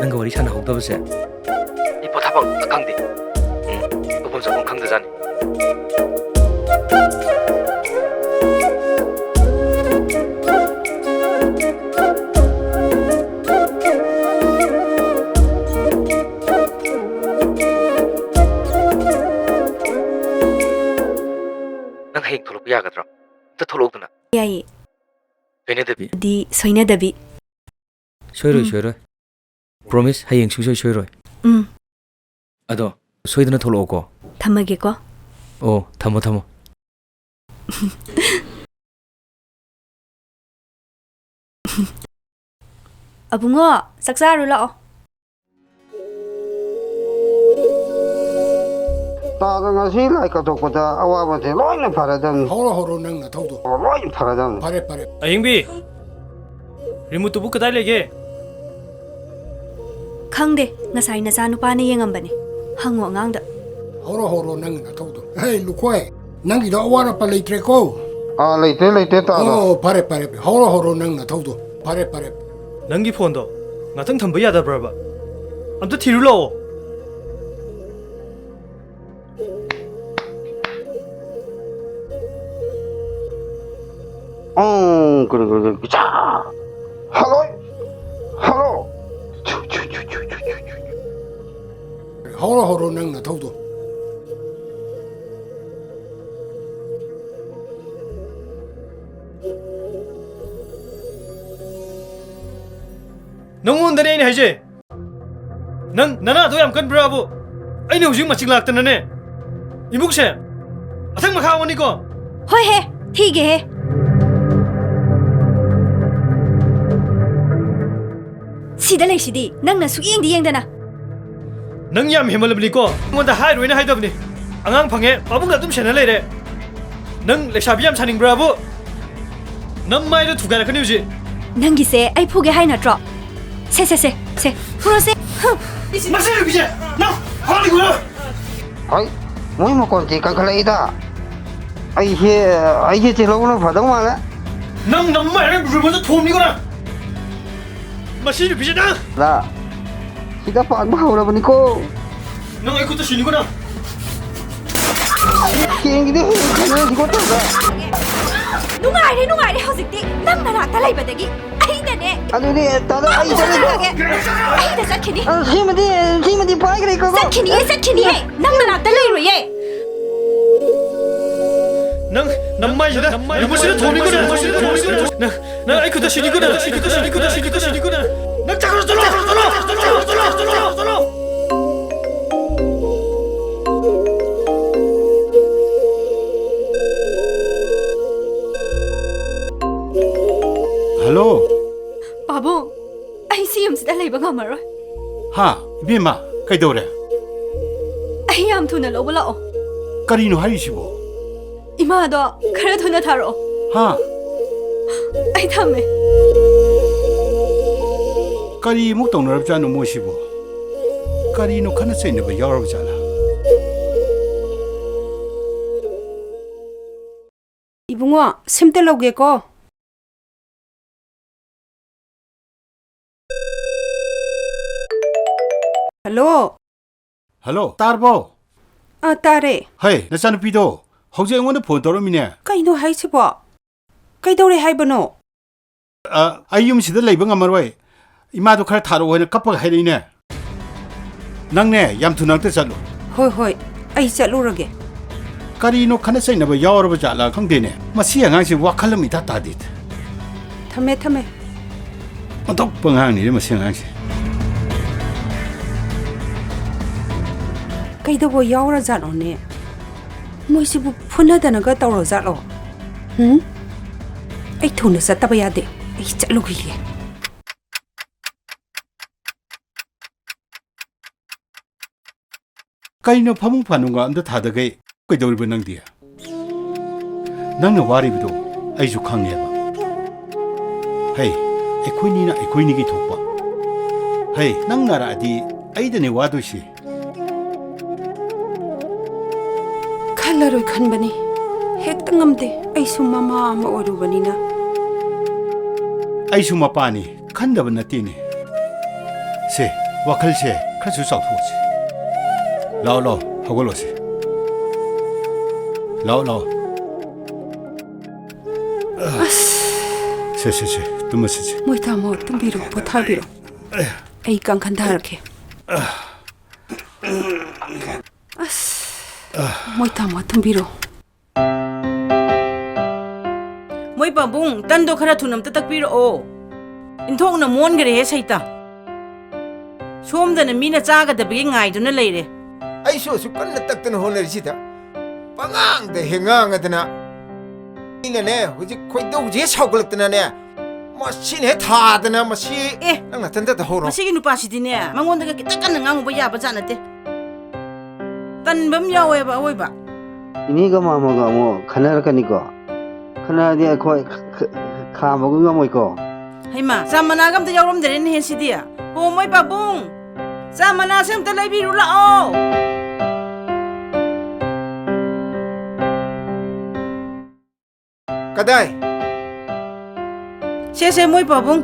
ꯅꯪꯒ ꯋꯥꯔꯤ ꯁꯥꯟꯅꯍꯧꯗꯕꯁꯦ ꯑꯩ ꯄꯣꯊꯥꯐꯝ ꯑꯝꯇ ꯈꯪꯗꯦ꯫ ꯎꯝ, ꯇꯧꯐꯝ ꯆꯥꯐꯝ ꯈꯪꯗꯖꯥꯠꯅꯤ꯫ ꯅꯪ ꯍꯌꯦꯡ ꯊꯣꯛꯂꯛꯄ ꯌꯥꯒꯗ꯭ꯔꯣ? ꯑꯝꯇ ꯊꯣꯛꯂꯛꯎꯗꯅ꯫ ꯌꯥꯏꯌꯦ꯫ ꯁꯣꯏꯅꯗꯕꯤ꯫ ꯗꯤ ꯁꯣꯏꯅꯗꯕꯤ꯫ ꯁꯣꯏꯔꯣꯏ, ꯎꯝ꯫ ꯁꯣꯏꯔꯣꯏ꯫ Promise, ꯍꯌꯦꯡ ꯁꯨꯡꯁꯣꯏ ꯁꯣꯏꯔꯣꯏ꯫ ꯎꯝ꯫ ꯑꯗꯣ, ꯁꯣꯏꯗꯅ ꯊꯣꯛꯂꯛꯑꯣꯀꯣ꯫ ꯊꯝꯃꯒꯦꯀꯣ꯫ ꯑꯣ, ꯊꯝꯃꯣ, ꯊꯝꯃꯣ꯫ ꯑꯕꯨꯡꯉꯣ, ꯆꯥꯛ ꯆꯥꯔꯨ ꯂꯥꯛꯑꯣ꯫ ꯇꯥꯗ, ꯉꯁꯤ ꯂꯥꯏ ꯀꯠꯊꯣꯛꯄꯗ ꯑꯋꯥꯕꯁꯦ ꯂꯣꯏꯅ ꯐꯔꯗꯕꯅꯤ꯫ ꯍꯧꯔꯣ, ꯍꯧꯔꯣ, ꯅꯪ ꯅꯊꯧꯗꯣ꯫ ꯂꯣꯏ ꯐꯔꯗꯕꯅꯤ꯫ ꯐꯔꯦ, ꯐꯔꯦ꯫ ꯑꯌꯤꯡꯕꯤ, remote ꯇꯨꯕꯨ ꯀꯗꯥꯏ ꯂꯩꯒꯦ? ꯈꯪꯗꯦ, ꯉꯁꯥꯏ ꯅꯆꯥꯅꯨꯄꯥꯅ ꯌꯦꯡꯉꯝꯕꯅꯦ꯫ ꯍꯪꯉꯣ ꯑꯉꯥꯡꯗ꯫ ꯍꯧꯔꯣ, ꯍꯧꯔꯣ, ꯅꯪ ꯅꯊꯧꯗꯣ꯫ ꯍꯦ, ꯂꯨꯈꯣꯏ, ꯅꯪꯒꯤꯗꯣ ꯑꯋꯥꯠ ꯑꯄꯥ ꯂꯩꯇ꯭ꯔꯦꯀꯣ? ꯑꯥ, ꯂꯩꯇ꯭ꯔꯦ, ꯂꯩꯇ꯭ꯔꯦ, ꯇꯥꯗ꯫ ꯑꯣ, ꯐꯔꯦ, ꯐꯔꯦ, ꯐꯔꯦ꯫ ꯍꯧꯔꯣ, ꯍꯧꯔꯣ, ꯅꯪ ꯅꯊꯧꯗꯣ꯫ ꯐꯔꯦ, ꯐꯔꯦ꯫ ꯅꯪꯒꯤ ꯐꯣꯟꯗꯣ ꯉꯥꯛꯇꯪ ꯊꯝꯕ ꯌꯥꯗꯕ꯭ꯔꯕ? ꯑꯝꯇ ꯊꯤꯔꯨ ꯂꯥꯛꯑꯣ꯫ ꯎꯝ, ꯀꯔꯤ, ꯀꯔꯤ, ꯀꯔꯤ, ꯏꯆꯥ! ꯍꯜꯂꯣ! ꯍꯜꯂꯣ! ꯍꯧꯔꯣ, ꯍꯧꯔꯣ, ꯅꯪ ꯅꯊꯧꯗꯣ꯫ ꯅꯪꯉꯣꯟꯗꯅꯦ ꯑꯩꯅ ꯍꯥꯏꯖꯩ꯫ ꯅꯪ ꯅꯅꯥꯗꯣ ꯌꯥꯝ ꯀꯟꯕ꯭ꯔꯥꯕꯨ? ꯑꯩꯅ ꯍꯧꯖꯤꯛ ꯃꯆꯤꯛ ꯂꯥꯛꯇꯅꯅꯦ, ꯏꯃꯨꯡꯁꯦ ꯃꯊꯪ ꯃꯈꯥ ꯑꯣꯟꯅꯤꯀꯣ꯫ ꯍꯣꯏ ꯍꯦ, ꯊꯤꯒꯦ ꯍꯦ꯫ ꯁꯤꯗ ꯂꯩꯁꯤꯗꯤ ꯅꯪꯅ ꯁꯨꯛꯌꯦꯡꯗꯤ ꯌꯦꯡꯗꯅ꯫ ꯅꯪ ꯌꯥꯝ ꯍꯦꯟꯃꯜꯂꯕꯅꯤꯀꯣ꯫ ꯑꯩꯉꯣꯟꯗ ꯍꯥꯏꯔꯣꯏꯅ ꯍꯥꯏꯗꯕꯅꯤ꯫ ꯑꯉꯥꯡ ꯐꯪꯉꯦ, ꯄꯥꯕꯨꯡꯅ ꯑꯗꯨꯝ ꯁꯦꯟꯅ ꯂꯩꯔꯦ꯫ ꯅꯪ ꯂꯩꯁꯥꯕꯤ ꯌꯥꯝ ꯁꯥꯅꯤꯡꯕ꯭ꯔꯥꯕꯨ? ꯅꯃꯥꯏꯗꯣ ꯊꯨꯒꯥꯏꯔꯛꯀꯅꯤ ꯍꯧꯖꯤꯛ꯫ ꯅꯪꯒꯤꯁꯦ ꯑꯩ ꯐꯨꯒꯦ ꯍꯥꯏ ꯅꯠꯇ꯭ꯔꯣ? ꯁꯦ, ꯁꯦ, ꯁꯦ, ꯁꯦ, ꯐꯨꯔꯣꯁꯦ꯫ ꯍꯨꯝ꯫ ꯃꯁꯤ ꯅꯨꯄꯤꯁꯦ ꯅꯪ ꯐꯥꯅꯤꯡꯕ꯭ꯔꯥ? ꯍꯣꯏ, ꯃꯣꯏ ꯃꯈꯣꯟꯁꯦ ꯀꯟꯈꯠꯂꯛꯏꯗ꯫ ꯑꯩꯁꯦ, ꯑꯩꯁꯦ ꯆꯦꯜꯍꯧꯕꯅ ꯐꯗꯧ ꯃꯥꯜꯂꯦ꯫ ꯅꯪ ꯅꯃꯥꯏꯗ ꯔꯨꯃꯣꯠꯇ ꯊꯣꯝꯅꯤꯀꯣ ꯅꯪ꯫ ꯃꯁꯤ ꯅꯨꯄꯤꯁꯦ ꯅꯪ꯫ ꯂꯥ, ꯁꯤꯗ ꯄꯥꯟꯕ ꯍꯧꯔꯕꯅꯤꯀꯣ꯫ ꯅꯪ ꯑꯩ ꯈꯨꯠꯇ ꯁꯤꯅꯤꯀꯣ ꯅꯪ꯫ ꯁꯦꯡꯒꯤꯗꯤ ꯍꯨꯏ ꯈꯪꯉꯦ ꯁꯤꯀꯣ ꯇꯧꯗ꯫ ꯅꯨꯡꯉꯥꯏꯔꯦ, ꯅꯨꯡꯉꯥꯏꯔꯦ ꯍꯧꯖꯤꯛꯇꯤ꯫ ꯅꯪ ꯅꯅꯥꯛꯇ ꯂꯩꯕꯗꯒꯤ ꯑꯩꯗꯅꯦ꯫ ꯑꯗꯨꯗꯤ ꯇꯥꯗ ꯑꯩ ꯆꯠꯂꯦ꯫ ꯆꯠꯂꯒꯦ꯫ ꯑꯩꯗ ꯆꯠꯈꯤꯅꯤ꯫ ꯑ, ꯁꯤꯃꯗꯤ, ꯁꯤꯃꯗꯤ ꯄꯥꯏꯈ꯭ꯔꯦꯀꯣ꯫ ꯆꯠꯈꯤꯅꯤꯌꯦ, ꯆꯠꯈꯤꯅꯤꯌꯦ꯫ ꯅꯪ ꯅꯅꯥꯛꯇ ꯂꯩꯔꯣꯏꯌꯦ꯫ ꯅꯪ ꯅꯃꯥꯏꯁꯤꯗ ꯔꯨꯃꯣꯠꯁꯤꯗ ꯊꯣꯝꯅꯤꯀꯣ ꯅꯪ꯫ ꯅꯪ, ꯅꯪ ꯑꯩ ꯈꯨꯠꯇ ꯁꯤꯅꯤꯀꯣ ꯅꯪ꯫ ꯅꯪ ꯆꯠꯈ꯭ꯔꯣ, ꯆꯠꯂꯣ, ꯆꯠꯂꯣ꯫ ꯍꯜꯂꯣ꯫ ꯄꯥꯕꯨꯡ, ꯑꯩ ꯁꯤ ꯌꯨꯝꯁꯤꯗ ꯂꯩꯕ ꯉꯝꯃꯔꯣꯏ꯫ ꯍꯥ, ꯏꯕꯦꯝꯃ, ꯀꯩꯗꯧꯔꯦ? ꯑꯩ ꯌꯥꯝ ꯊꯨꯅ ꯂꯧꯕ ꯂꯥꯛꯑꯣ꯫ ꯀꯔꯤꯅꯣ ꯍꯥꯏꯔꯤꯁꯤꯕꯣ? ꯏꯃꯥꯗꯣ ꯈꯔ ꯊꯨꯅ ꯊꯥꯔꯛꯑꯣ꯫ ꯍꯥ? ꯑꯩ ꯊꯝꯃꯦ꯫ ꯀꯔꯤ ꯑꯃꯨꯛ ꯇꯧꯅꯔꯕꯖꯥꯠꯅꯣ ꯃꯣꯏꯁꯤꯕꯣ? ꯀꯔꯤꯅꯣ ꯈꯠꯅ ꯆꯩꯅꯕ ꯌꯥꯎꯔꯕꯖꯥꯠꯂꯥ? ꯏꯕꯨꯡꯉꯣ, ꯁꯤꯝꯇ ꯂꯧꯒꯦꯀꯣ꯫ ꯍꯜꯂꯣ꯫ ꯍꯜꯂꯣ, ꯇꯥꯔꯕꯣ? ꯑꯥ, ꯇꯥꯔꯦ꯫ ꯍꯩ, ꯅꯆꯥꯅꯨꯄꯤꯗꯣ ꯍꯧꯖꯤꯛ ꯑꯩꯉꯣꯟꯗ ꯐꯣꯟ ꯇꯧꯔꯛꯑꯝꯃꯤꯅꯦ꯫ ꯀꯩꯅꯣ ꯍꯥꯏꯁꯤꯕꯣ? ꯀꯩꯗꯧꯔꯦ ꯍꯥꯏꯕꯅꯣ? ꯑ, ꯑꯩ ꯌꯨꯝꯁꯤꯗ ꯂꯩꯕ ꯉꯝꯃꯔꯣꯏ꯫ ꯏꯃꯥꯗꯣ ꯈꯔ ꯊꯥꯔꯛꯑꯣ ꯍꯥꯏꯅ ꯀꯞꯄꯒ ꯍꯥꯏꯔꯛꯏꯅꯦ꯫ ꯅꯪꯅꯦ, ꯌꯥꯝ ꯊꯨꯅ ꯑꯝꯇ ꯆꯠꯂꯨ꯫ ꯍꯣꯏ, ꯍꯣꯏ, ꯑꯩ ꯆꯠꯂꯨꯔꯒꯦ꯫ ꯀꯔꯤꯅꯣ, ꯈꯠꯅ ꯆꯩꯅꯕ ꯌꯥꯎꯔꯕ ꯖꯥꯠꯂꯥ ꯈꯪꯗꯦꯅꯦ꯫ ꯃꯁꯤ ꯑꯉꯥꯡꯁꯤ ꯋꯥꯈꯜ ꯑꯃ ꯏꯇꯥ ꯇꯥꯗꯦ꯫ ꯊꯝꯃꯦ, ꯊꯝꯃꯦ꯫ ꯑꯣꯟꯊꯣꯛꯄ ꯑꯉꯥꯡꯅꯤꯅꯦ ꯃꯁꯤ ꯑꯉꯥꯡꯁꯦ꯫ ꯀꯩꯗꯧꯕ ꯌꯥꯎꯔꯖꯥꯠꯅꯣꯅꯦ? ꯃꯣꯏꯁꯤꯕꯨ ꯐꯨꯅꯗꯅꯒ ꯇꯧꯔꯖꯥꯠꯂꯣ? ꯍꯨꯝ? ꯑꯩ ꯊꯨꯅ ꯆꯠꯇꯕ ꯌꯥꯗꯦ꯫ ꯑꯩ ꯆꯠꯂꯨꯈꯤꯒꯦ꯫ ꯀꯩꯅꯣ, ꯐꯃꯨꯡ ꯐꯥꯅꯨꯡꯒ ꯑꯝꯇ ꯊꯥꯗꯈꯩ ꯀꯩꯗꯧꯔꯤꯕ ꯅꯪꯗꯤ? ꯅꯪꯅ ꯋꯥꯔꯤꯕꯗꯣ ꯑꯩꯁꯨ ꯈꯪꯉꯦꯕ꯫ ꯍꯩ, ꯑꯩꯈꯣꯏꯅꯤꯅ ꯑꯩꯈꯣꯏꯅꯤꯒꯤ ꯊꯣꯛꯄ꯫ ꯍꯩ, ꯅꯪ ꯅꯥꯔꯛꯑꯗꯤ ꯑꯩꯗꯅꯦ ꯋꯥꯗꯣꯏꯁꯤ꯫ ꯈꯜꯂꯔꯣꯏ ꯈꯟꯕꯅꯤ, ꯍꯦꯛꯇ ꯉꯝꯗꯦ꯫ ꯑꯩꯁꯨ ꯃꯃꯥ ꯑꯃ ꯑꯣꯏꯔꯨꯕꯅꯤꯅ꯫ ꯑꯩꯁꯨ ꯃꯄꯥꯅꯤ, ꯈꯟꯗꯕ ꯅꯠꯇꯦꯅꯦ꯫ ꯁꯦ, ꯋꯥꯈꯜꯁꯦ ꯈꯔꯁꯨ ꯆꯥꯎꯊꯣꯛꯑꯁꯤ꯫ ꯂꯥꯛꯑꯣ, ꯂꯥꯛꯑꯣ, ꯍꯧꯒꯠꯂꯣꯁꯦ꯫ ꯂꯥꯛꯑꯣ, ꯂꯥꯛꯑꯣ꯫ ꯑꯁ꯫ ꯁꯦ, ꯁꯦ, ꯁꯦ, ꯇꯨꯝꯃꯁꯤ, ꯁꯦ꯫ ꯃꯣꯏ ꯇꯥꯃꯣ, ꯇꯨꯝꯕꯤꯔꯣ, ꯄꯣꯊꯥꯕꯤꯔꯣ꯫ ꯑꯩ ꯀꯥꯡꯈꯟ ꯊꯥꯔꯛꯀꯦ꯫ ꯑꯁ, ꯃꯣꯏ ꯇꯥꯃꯣ, ꯇꯨꯝꯕꯤꯔꯣ꯫ ꯃꯣꯏ ꯄꯥꯕꯨꯡ, ꯇꯟꯗꯣ ꯈꯔ ꯊꯨꯅ ꯑꯝꯇ ꯇꯛꯄꯤꯔꯛꯑꯣ꯫ ꯏꯟꯊꯣꯛꯅ ꯃꯣꯟꯈ꯭ꯔꯦꯍꯦ ꯁꯩꯇ꯫ ꯁꯣꯝꯗꯅ ꯃꯤꯅ ꯆꯥꯒꯗꯕꯒꯤ ꯉꯥꯏꯗꯨꯅ ꯂꯩꯔꯦ꯫ ꯑꯩꯁꯨ ꯑꯁꯨꯛ ꯀꯟꯅ ꯇꯛꯇꯅ ꯍꯣꯠꯅꯔꯤꯁꯤꯗ ꯄꯉꯥꯡꯗ ꯍꯦꯛ ꯉꯥꯡꯉꯗꯅ꯫ ꯑꯩꯅꯅꯦ, ꯍꯧꯖꯤꯛ ꯈꯣꯏꯗꯧꯁꯦ ꯍꯦꯛ ꯁꯥꯎꯒꯠꯂꯛꯇꯅꯅꯦ, ꯃꯁꯤꯅ ꯍꯦꯛ ꯊꯥꯗꯅ ꯃꯁꯤ ꯑꯦ! ꯅꯪ ꯅꯊꯟꯇ ꯇꯧꯍꯧꯔꯣ꯫ ꯃꯁꯤꯒꯤ ꯅꯨꯄꯥꯁꯤꯗꯤꯅꯦ, ꯃꯉꯣꯟꯗꯒ ꯈꯤꯇꯪ ꯀꯟꯅ ꯉꯥꯡꯉꯨꯕ ꯌꯥꯕ ꯖꯥꯠ ꯅꯠꯇꯦ꯫ ꯇꯟꯕ ꯑꯃ ꯌꯥꯎꯋꯦꯕ ꯑꯋꯣꯏꯕ꯫ ꯏꯅꯦꯒ ꯃꯥꯃꯒ ꯑꯃꯨꯛ ꯈꯟꯅꯔꯛꯀꯅꯤꯀꯣ꯫ ꯈꯟꯅꯔꯗꯤ ꯑꯩꯈꯣꯏ ꯈ-, ꯈ-, ꯈꯥꯝꯕꯒ ꯉꯝꯃꯣꯏꯀꯣ꯫ ꯍꯩꯃꯥ, ꯆꯥ ꯃꯅꯥꯒ ꯑꯝꯇ ꯌꯥꯎꯔꯝꯗꯔꯦꯅꯦꯍꯦ ꯁꯤꯗꯤ꯫ ꯍꯣ, ꯃꯣꯏ ꯄꯥꯕꯨꯡ, ꯆꯥ ꯃꯅꯥꯁꯦ ꯑꯝꯇ ꯂꯩꯕꯤꯔꯨ ꯂꯥꯛꯑꯣ꯫ ꯀꯗꯥꯏ? ꯁꯦ, ꯁꯦ, ꯃꯣꯏ ꯄꯥꯕꯨꯡ꯫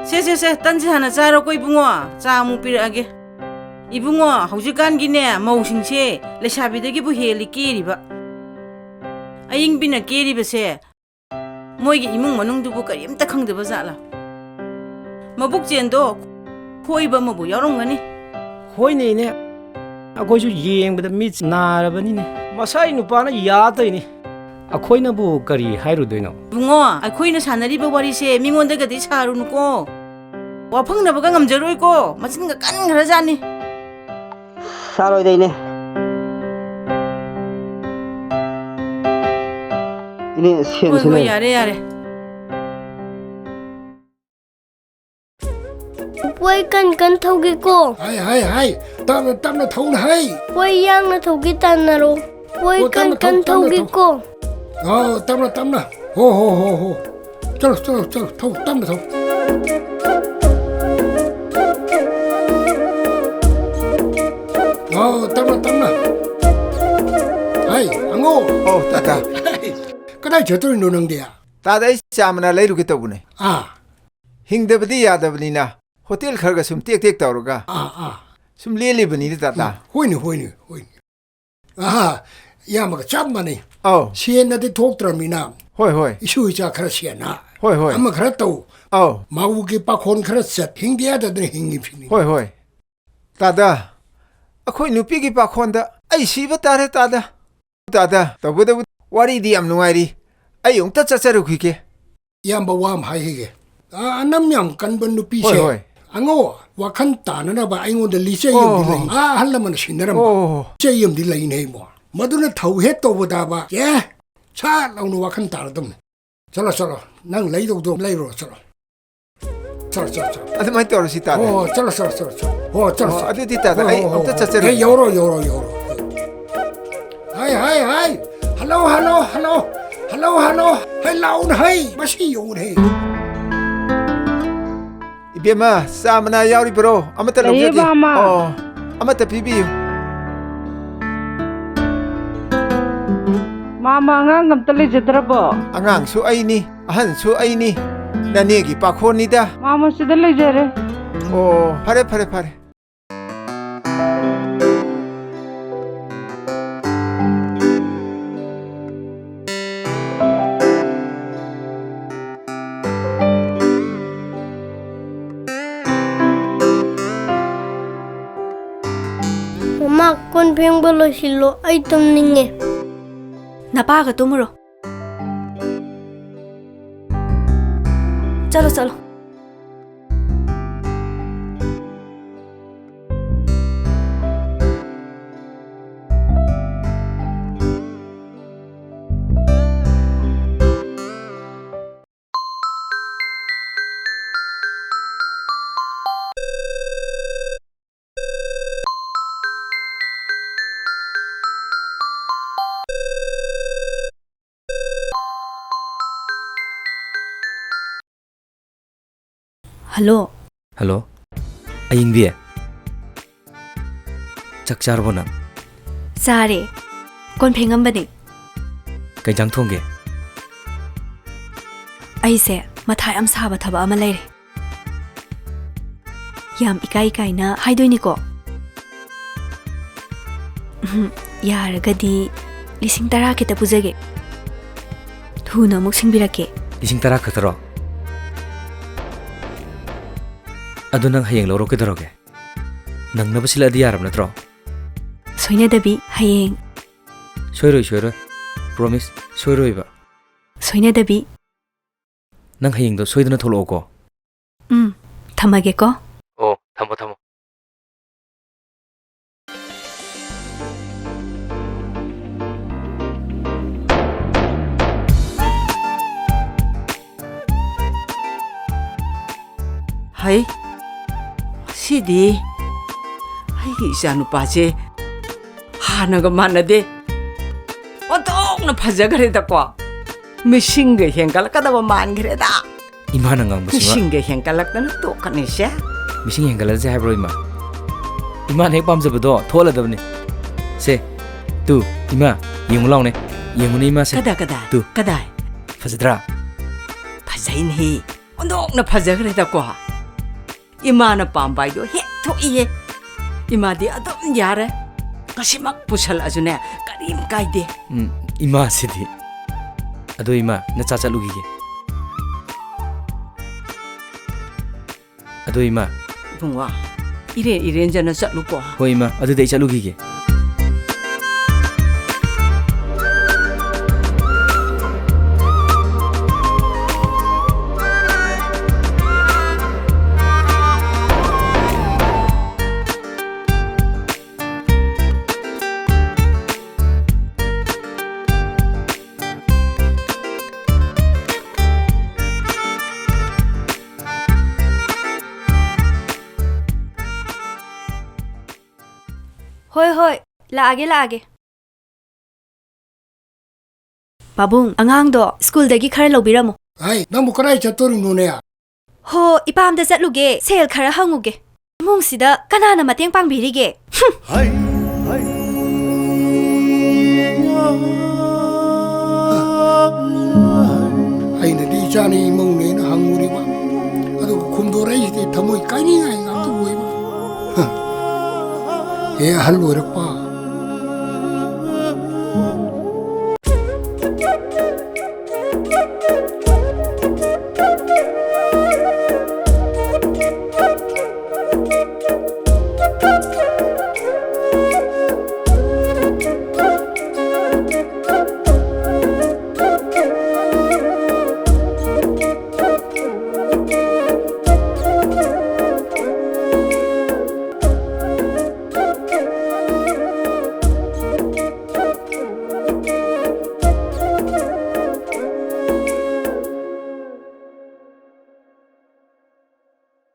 ꯁꯦ, ꯁꯦ, ꯁꯦ, ꯇꯟꯁꯦ ꯍꯥꯟꯅ ꯆꯥꯔꯣꯀꯣ, ꯏꯕꯨꯡꯉꯣ꯫ ꯆꯥ ꯑꯃꯨꯛ ꯄꯤꯔꯛꯑꯒꯦ꯫ ꯏꯕꯨꯡꯉꯣ, ꯍꯧꯖꯤꯛꯀꯥꯟꯒꯤꯅꯦ, ꯃꯧꯁꯤꯡꯁꯦ ꯂꯩꯁꯥꯕꯤꯗꯒꯤꯕꯨ ꯍꯦꯜꯂꯤ ꯀꯦꯔꯤꯕ꯫ ꯑꯌꯤꯡꯕꯤꯅ ꯀꯦꯔꯤꯕꯁꯦ, ꯃꯣꯏꯒꯤ ꯏꯃꯨꯡ ꯃꯅꯨꯡꯗꯨꯕꯨ ꯀꯔꯤꯝꯇ ꯈꯪꯗꯕ ꯖꯥꯠꯂꯥ? ꯃꯕꯨꯛ ꯆꯦꯟꯗꯣ ꯈꯣꯏꯕ ꯑꯃꯕꯨ ꯌꯥꯎꯔꯝꯒꯅꯤ꯫ ꯍꯣꯏꯅꯦ, ꯏꯅꯦ꯫ ꯑꯩꯈꯣꯏꯁꯨ ꯌꯦꯡꯕꯗ ꯃꯤꯠ ꯅꯥꯔꯕꯅꯤꯅꯦ꯫ ꯃꯁꯥꯏ ꯅꯨꯄꯥꯅ ꯌꯥꯗꯣꯏꯅꯤ꯫ ꯑꯩꯈꯣꯏꯅꯕꯨ ꯀꯔꯤ ꯍꯥꯏꯔꯨꯗꯣꯏꯅꯣ? ꯏꯕꯨꯡꯉꯣ, ꯑꯩꯈꯣꯏꯅ ꯁꯥꯟꯅꯔꯤꯕ ꯋꯥꯔꯤꯁꯦ ꯃꯤꯉꯣꯟꯗꯒꯗꯤ ꯁꯥꯔꯨꯅꯨꯀꯣ꯫ ꯋꯥꯐꯪꯅꯕꯒ ꯉꯝꯖꯔꯣꯏꯀꯣ꯫ ꯃꯆꯤꯟꯒ ꯀꯟꯈ꯭ꯔꯖꯥꯠꯅꯤ꯫ ꯁꯥꯔꯣꯏꯗ, ꯏꯅꯦ꯫ ꯏꯅꯦ, ꯁꯦꯟꯁꯤ ꯍꯣꯏ, ꯍꯣꯏ, ꯂꯩꯔꯦ꯫ ꯌꯥꯔꯦ, ꯌꯥꯔꯦ꯫ ꯄꯣꯏ ꯀꯟ ꯀꯟ ꯊꯧꯒꯦꯀꯣ꯫ ꯍꯥꯏ, ꯍꯥꯏ, ꯍꯥꯏ꯫ ꯇꯞꯅ, ꯇꯞꯅ ꯊꯧꯅ ꯍꯥꯏ꯫ ꯄꯣꯏ ꯌꯥꯡꯅ ꯊꯧꯒꯦ ꯇꯥꯟꯅꯔꯣ꯫ ꯄꯣꯏ ꯑꯣ, ꯀꯟ ꯇꯞꯅ ꯊꯧ, ꯀꯟ ꯇꯞꯅ ꯊꯧ꯫ ꯊꯧꯒꯦꯀꯣ꯫ ꯑꯣ, ꯇꯞꯅ, ꯇꯞꯅ꯫ ꯍꯣ, ꯍꯣ, ꯍꯣ, ꯍꯣ꯫ ꯆꯠꯂꯣ, ꯆꯠꯂꯣ, ꯆꯠꯂꯣ꯫ ꯊꯧ, ꯇꯞꯅ ꯊꯧ꯫ ꯑꯣ, ꯇꯞꯅ, ꯇꯞꯅ꯫ ꯍꯥꯏ, ꯑꯉꯣ꯫ ꯑꯣ, ꯇꯥꯇꯥ꯫ ꯀꯗꯥꯏ ꯆꯠꯇꯣꯏꯅꯣ ꯅꯪꯗꯤ? ꯇꯥꯗ, ꯑꯩ ꯆꯥ ꯃꯅꯥ ꯂꯩꯔꯨꯒꯦ ꯇꯧꯕꯅꯦ꯫ ꯑꯥ꯫ ꯍꯤꯡꯗꯕꯗꯤ ꯌꯥꯗꯕꯅꯤꯅ ꯍꯣꯇꯦꯜ ꯈꯔꯒ ꯁꯨꯝ ꯇꯦꯛ ꯇꯦꯛ ꯇꯧꯔꯒ ꯑꯥ, ꯑꯥ꯫ ꯁꯨꯝ ꯂꯦꯜꯂꯤꯕꯅꯤꯗ, ꯇꯥꯇꯥ꯫ ꯎꯝ, ꯍꯣꯏꯅꯦ, ꯍꯣꯏꯅꯦ, ꯍꯣꯏꯅꯦ꯫ ꯑꯍꯥ, ꯏꯌꯥꯝꯕꯒ ꯆꯞ ꯃꯥꯟꯅꯩ꯫ ꯑꯧ꯫ ꯁꯦꯟꯅꯗꯤ ꯊꯣꯛꯇ꯭ꯔꯕꯅꯤꯅ ꯍꯣꯏ, ꯍꯣꯏ꯫ ꯏꯁꯨ ꯏꯆꯥ ꯈꯔ ꯁꯦꯟꯅ, ꯍꯣꯏ, ꯍꯣꯏ꯫ ꯑꯃ ꯈꯔ ꯇꯧ, ꯑꯧ꯫ ꯃꯥꯎꯒꯤ ꯄꯥꯈꯣꯟ ꯈꯔ ꯆꯠ, ꯍꯤꯡꯗ ꯌꯥꯗꯗꯅ ꯍꯤꯡꯉꯤꯕꯁꯤꯅꯤ꯫ ꯍꯣꯏ, ꯍꯣꯏ꯫ ꯇꯥꯗ, ꯑꯩꯈꯣꯏ ꯅꯨꯄꯤꯒꯤ ꯄꯥꯈꯣꯟꯗ ꯑꯩ ꯁꯤꯕ ꯇꯥꯔꯦ, ꯇꯥꯗ꯫ ꯇꯥꯗ, ꯇꯧꯕꯇꯕꯨ ꯋꯥꯔꯤꯗꯤ ꯌꯥꯝ ꯅꯨꯡꯉꯥꯏꯔꯤ꯫ ꯑꯩ ꯑꯃꯨꯛꯇ ꯆꯠꯆꯔꯨꯈꯤꯒꯦ꯫ ꯏꯌꯥꯝꯕ, ꯋꯥ ꯑꯃ ꯍꯥꯏꯈꯤꯒꯦ꯫ ꯑ, ꯑꯅꯝ ꯌꯥꯝ ꯀꯟꯕ ꯅꯨꯄꯤꯁꯦ ꯍꯣꯏ, ꯍꯣꯏ꯫ ꯑꯉꯧ ꯋꯥꯈꯜ ꯇꯥꯅꯅꯕ ꯑꯩꯉꯣꯟꯗ ꯂꯤꯆꯩ ꯑꯃꯗꯤ ꯑꯣ꯫ ꯂꯩ꯫ ꯑꯥ, ꯑꯍꯜ ꯂꯃꯟꯅ ꯁꯤꯟꯅꯔꯝꯕ ꯑꯣ꯫ ꯂꯤꯆꯩ ꯑꯃꯗꯤ ꯂꯩꯅꯦ ꯏꯕꯣ꯫ ꯃꯗꯨꯅ ꯊꯧ ꯍꯦꯛ ꯇꯧꯕ ꯇꯥꯕ, ꯑꯦ, ꯁꯠ ꯂꯥꯎꯅ ꯋꯥꯈꯜ ꯇꯥꯔꯗꯝꯅꯤ꯫ ꯆꯠꯂꯣ, ꯆꯠꯂꯣ꯫ ꯅꯪ ꯂꯩꯗꯧꯗꯣ ꯂꯩꯔꯨꯔꯣ, ꯆꯠꯂꯣ꯫ ꯆꯠꯂꯣ, ꯆꯠꯂꯣ, ꯆꯠꯂꯣ꯫ ꯑꯗꯨꯃꯥꯏꯅ ꯇꯧꯔꯁꯤ ꯇꯥꯔꯦ꯫ ꯍꯣ, ꯆꯠꯂꯣ, ꯆꯠꯂꯣ, ꯆꯠꯂꯣ, ꯆꯠꯂꯣ꯫ ꯍꯣ, ꯆꯠꯂꯣ, ꯑꯣ, ꯆꯠꯂꯣ꯫ ꯑꯗꯨꯗꯤ ꯇꯥꯗ, ꯍꯣ, ꯑꯩ ꯍꯣ, ꯑꯝꯇ ꯍꯣ꯫ ꯆꯠꯆꯔꯒꯦ꯫ ꯑꯦ, ꯌꯧꯔꯣ, ꯌꯧꯔꯣ, ꯌꯧꯔꯣ꯫ Hi, hi, hi. Hello, hello, hello. Hello, hello. Hey, ꯂꯥꯎꯅ, ꯍꯩ꯫ ꯃꯁꯤ ꯌꯧꯔꯦ꯫ ꯏꯕꯦꯝꯃ, ꯆꯥ ꯃꯅꯥ ꯌꯥꯎꯔꯤꯕ꯭ꯔꯣ? ꯑꯃꯠꯇ ꯂꯩꯌꯦ, ꯂꯧꯖꯒꯦ꯫ ꯃꯥꯃ꯫ ꯑꯣ, ꯑꯃꯠꯇ ꯄꯤꯕꯤꯌꯨ꯫ ꯃꯥꯃ, ꯑꯉꯥꯡ ꯑꯝꯇ ꯂꯩꯖꯗ꯭ꯔꯕꯣ? ꯑꯉꯥꯡꯁꯨ ꯑꯩꯅꯤ, ꯑꯍꯟꯁꯨ ꯑꯩꯅꯤ, ꯅꯅꯦꯒꯤ ꯄꯥꯈꯣꯟꯅꯤꯗ꯫ ꯃꯥꯃ, ꯁꯤꯗ ꯂꯩꯖꯔꯦ꯫ ꯑꯣ, ꯐꯔꯦ, ꯐꯔꯦ, ꯐꯔꯦ꯫ ꯃꯃꯥ, ꯀꯣꯟ ꯐꯦꯡꯕ ꯂꯣꯏꯁꯤꯜꯂꯣ, ꯑꯩ ꯇꯨꯝꯅꯤꯡꯉꯦ꯫ ꯅꯄꯥꯒ ꯇꯨꯝꯃꯨꯔꯣ꯫ ꯆꯠꯂꯣ, ꯆꯠꯂꯣ꯫ ꯍꯜꯂꯣ꯫ ꯍꯜꯂꯣ꯫ ꯑꯌꯤꯡꯕꯤ꯫ ꯆꯥꯛ ꯆꯥꯔꯕꯣ ꯅꯪ? ꯆꯥꯔꯦ꯫ ꯀꯣꯟ ꯐꯦꯡꯉꯝꯕꯅꯦ꯫ ꯀꯩ ꯏꯟꯖꯥꯡ ꯊꯣꯡꯒꯦ? ꯑꯩꯁꯦ ꯃꯊꯥ ꯌꯥꯝ ꯁꯥꯕ ꯊꯕꯛ ꯑꯃ ꯂꯩꯔꯦ꯫ ꯌꯥꯝ ꯏꯀꯥꯏ ꯏꯀꯥꯏꯅ ꯍꯥꯏꯗꯣꯏꯅꯤꯀꯣ꯫ ꯎꯝ, ꯌꯥꯔꯒꯗꯤ ꯂꯤꯁꯤꯡ ꯇꯔꯥ ꯈꯤꯇ ꯄꯨꯖꯒꯦ꯫ ꯊꯨꯅ ꯑꯃꯨꯛ ꯁꯤꯡꯕꯤꯔꯛꯀꯦ꯫ ꯂꯤꯁꯤꯡ ꯇꯔꯥ ꯈꯛꯇꯔꯣ? ꯑꯗꯨ ꯅꯪ ꯍꯌꯦꯡ ꯂꯧꯔꯣ ꯀꯩꯗꯧꯔꯒꯦ? ꯅꯪꯅꯕ ꯁꯤꯜꯂꯛꯑꯗꯤ ꯌꯥꯔꯕ ꯅꯠꯇ꯭ꯔꯣ? ꯁꯣꯏꯅꯗꯕꯤ ꯍꯌꯦꯡ꯫ ꯁꯣꯏꯔꯣꯏ, ꯁꯣꯏꯔꯣꯏ꯫ Promise, ꯁꯣꯏꯔꯣꯏꯕ꯫ ꯁꯣꯏꯅꯗꯕꯤ꯫ ꯅꯪ ꯍꯌꯦꯡꯗꯣ ꯁꯣꯏꯗꯅ ꯊꯣꯛꯂꯛꯑꯣꯀꯣ꯫ ꯎꯝ, ꯊꯝꯃꯒꯦꯀꯣ꯫ ꯑꯣ, ꯊꯝꯃꯣ, ꯊꯝꯃꯣ꯫ ꯍꯩ, ꯁꯤꯗꯤ ꯑꯩꯒꯤ ꯏꯆꯥꯅꯨꯄꯥꯁꯦ ꯍꯥꯟꯅꯒ ꯃꯥꯟꯅꯗꯦ꯫ ꯑꯣꯟꯊꯣꯛꯅ ꯐꯖꯈ꯭ꯔꯦꯗꯀꯣ꯫ ꯃꯤꯁꯤꯡꯒ ꯍꯦꯟꯒꯠꯂꯛꯀꯗꯕ ꯃꯥꯟꯈ꯭ꯔꯦꯗ꯫ ꯏꯃꯥꯅ ꯉꯥꯡꯕꯁꯤꯃ꯫ ꯃꯤꯁꯤꯡꯒ ꯍꯦꯟꯒꯠꯂꯛꯇꯅ ꯇꯣꯛꯀꯅꯤꯁꯦ꯫ ꯃꯤꯁꯤꯡ ꯍꯦꯟꯒꯠꯂꯁꯦ ꯍꯥꯏꯕ꯭ꯔꯣ, ꯏꯃꯥ? ꯏꯃꯥꯅ ꯍꯦꯛ ꯄꯥꯝꯖꯕꯗꯣ ꯊꯣꯛꯍꯜꯂꯗꯕꯅꯤ꯫ ꯁꯦ, ꯇꯨ, ꯏꯃꯥ, ꯌꯦꯡꯉꯨ ꯂꯥꯎꯅꯦ꯫ ꯌꯦꯡꯉꯨꯅꯦ, ꯏꯃꯥ, ꯁꯦ꯫ ꯀꯗꯥꯏ, ꯀꯗꯥꯏ, ꯇꯨ꯫ ꯀꯗꯥꯏ? ꯐꯖꯗ꯭ꯔꯥ? ꯐꯖꯩꯅꯦꯍꯦ꯫ ꯑꯣꯟꯊꯣꯛꯅ ꯐꯖꯈ꯭ꯔꯦꯗꯀꯣ꯫ ꯏꯃꯥꯅ ꯄꯥꯝꯕ ꯍꯥꯏꯗꯣ ꯍꯦꯛ ꯊꯣꯛꯏꯌꯦ꯫ ꯏꯃꯥꯗꯤ ꯑꯗꯨꯝ ꯌꯥꯔꯦ꯫ ꯉꯁꯤꯃꯛ ꯄꯨꯁꯜꯂꯛꯑꯁꯨꯅꯦ, ꯀꯔꯤꯝ ꯀꯥꯏꯗꯦ꯫ ꯎꯝ, ꯏꯃꯥꯁꯤꯗꯤ꯫ ꯑꯗꯣ ꯏꯃꯥ, ꯅꯆꯥ ꯆꯠꯂꯨꯈꯤꯒꯦ꯫ ꯑꯗꯣ ꯏꯃꯥ꯫ ꯏꯕꯨꯡꯉꯣ, ꯏꯔꯦꯟ ꯏꯔꯦꯟꯖꯅ ꯆꯠꯂꯨꯀꯣ꯫ ꯍꯣꯏ ꯏꯃꯥ, ꯑꯗꯨꯗꯤ ꯑꯩ ꯆꯠꯂꯨꯈꯤꯒꯦ꯫ ꯍꯣꯏ, ꯍꯣꯏ, ꯂꯥꯛꯑꯒꯦ, ꯂꯥꯛꯑꯒꯦ꯫ ꯄꯥꯕꯨꯡ, ꯑꯉꯥꯡꯗꯣ ꯁ꯭ꯀꯨꯜꯗꯒꯤ ꯈꯔ ꯂꯧꯕꯤꯔꯝꯃꯣ꯫ ꯍꯥꯏ, ꯅꯪꯕꯨ ꯀꯗꯥꯏ ꯆꯠꯇꯣꯔꯤꯅꯣꯅꯦ? ꯍꯣ, ꯏꯄꯥꯝꯗ ꯆꯠꯂꯨꯒꯦ, ꯁꯦꯜ ꯈꯔ ꯍꯪꯉꯨꯒꯦ꯫ ꯏꯃꯨꯡꯁꯤꯗ ꯀꯅꯥꯅ ꯃꯇꯦꯡ ꯄꯥꯡꯕꯤꯔꯤꯒꯦ? ꯍꯨꯝ꯫ ꯑꯩꯅꯗꯤ ꯏꯆꯥꯅꯤ ꯏꯃꯧꯅꯦꯅ ꯍꯪꯉꯨꯔꯤꯕ, ꯑꯗꯨꯒ ꯈꯨꯝꯗꯣꯔꯛꯏꯁꯤꯗꯤ ꯊꯃꯣꯏ ꯀꯥꯏꯅꯤꯡꯉꯥꯏ ꯉꯥꯛꯇ ꯑꯣꯏꯕ꯫ ꯍꯦ ꯑꯍꯜ ꯑꯣꯏꯔꯛꯄ,